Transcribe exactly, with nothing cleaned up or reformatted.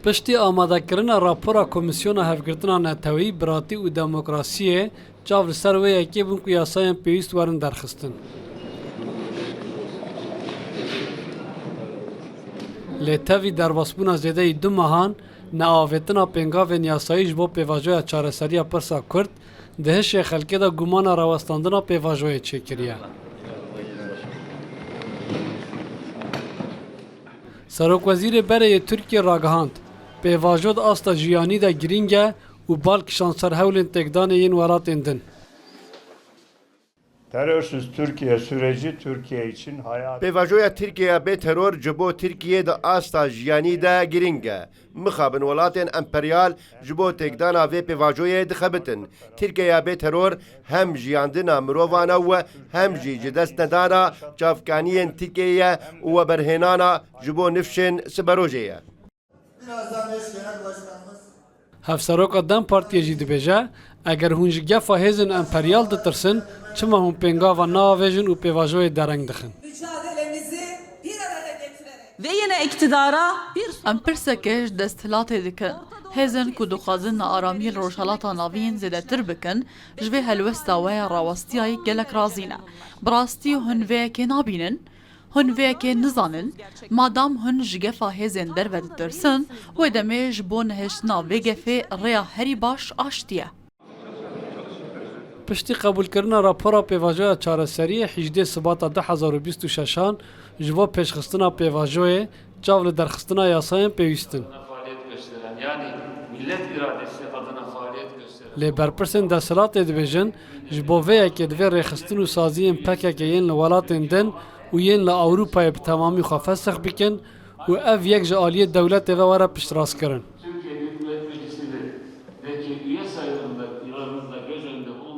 Piştî amadekirina rapora Komîsyona Hevgirtina Neteweyî, Biratî û Demokrasiyê, çav li ser wê yekê bûn ku yasayên pêwîst werin derxistin. Lê tevî derbasbûna zêdeyî du mehan, neavêtina pêngavên yasayî ji bo pêvajoya çareseriya pirsa Kurd, di hişê xelkê de gumana rawestandina pêvajoyê çêkiriye. Serokwezîrê berê yê Tirkiyê ragihand, pêvajo di asta jiyanî de girîng e û bal kişand ser hewlên têkdanê yên welatên din. Terörsüz Türkiye süreci Türkiye için hayati. Pêvajoya Tirkiyeya bê teror ji bo Tirkiyê di asta jiyanî de girîng e. Mixabin welatên emperyal ji bo têkdana vê pêvajoyê dixebitin. Tirkiyeya bê teror hem jiyandina mirovan e û hem jî ji dest nedana çavkaniyên Tirkiyeyê ye û weberhênana ji bo nifşên siberojê ye. Hevseroka DEM Partiyê jî dibêje, eger hûn ji gefa hêzên emperyal ditirsin, çima hûn pêngava naavêjin û pêvajoyê dereng dixin? Mücadelemizi bir araya getirerek Ve yine iktidara bir Em pirseke ji desthilatê dikin. Hêzên ku dixwazin naaramiyê li Rojhilata Navîn zêdetir bikin, ji vê helwesta we ya rawestiyayî gelek razî ne. Bi rastî hûn vê yekê nabînin? Hûn vê yekê nizanin? Madam hûn ji gefa hêzên derve ditirsin, wê demê ji bo nehiştina vê gefê rêya herî baş aştî ye. Piştî qebûlkirina rapora pêvajoya çareseriyê, hîjdê Sibata du hezar û bîst û şeşan ji bo pêşxistina pêvajoyê çav li derxistina yasayên pêwîst in. Faaliyet gösteren, yani millet iradesi adına faaliyet gösteren Lê berpirsên desthilatê dibêjin, ji bo vê yekê divê rêxistin û saziyên P K K yên li welatên din û yên li Ewropayê bi temamî xwe fesix bikin û ev yek ji aliyê dewletê ve were piştrastkirin. Türkiye Büyük Millet Meclisi'ndeki üye sayılarında göz önünde bulunduran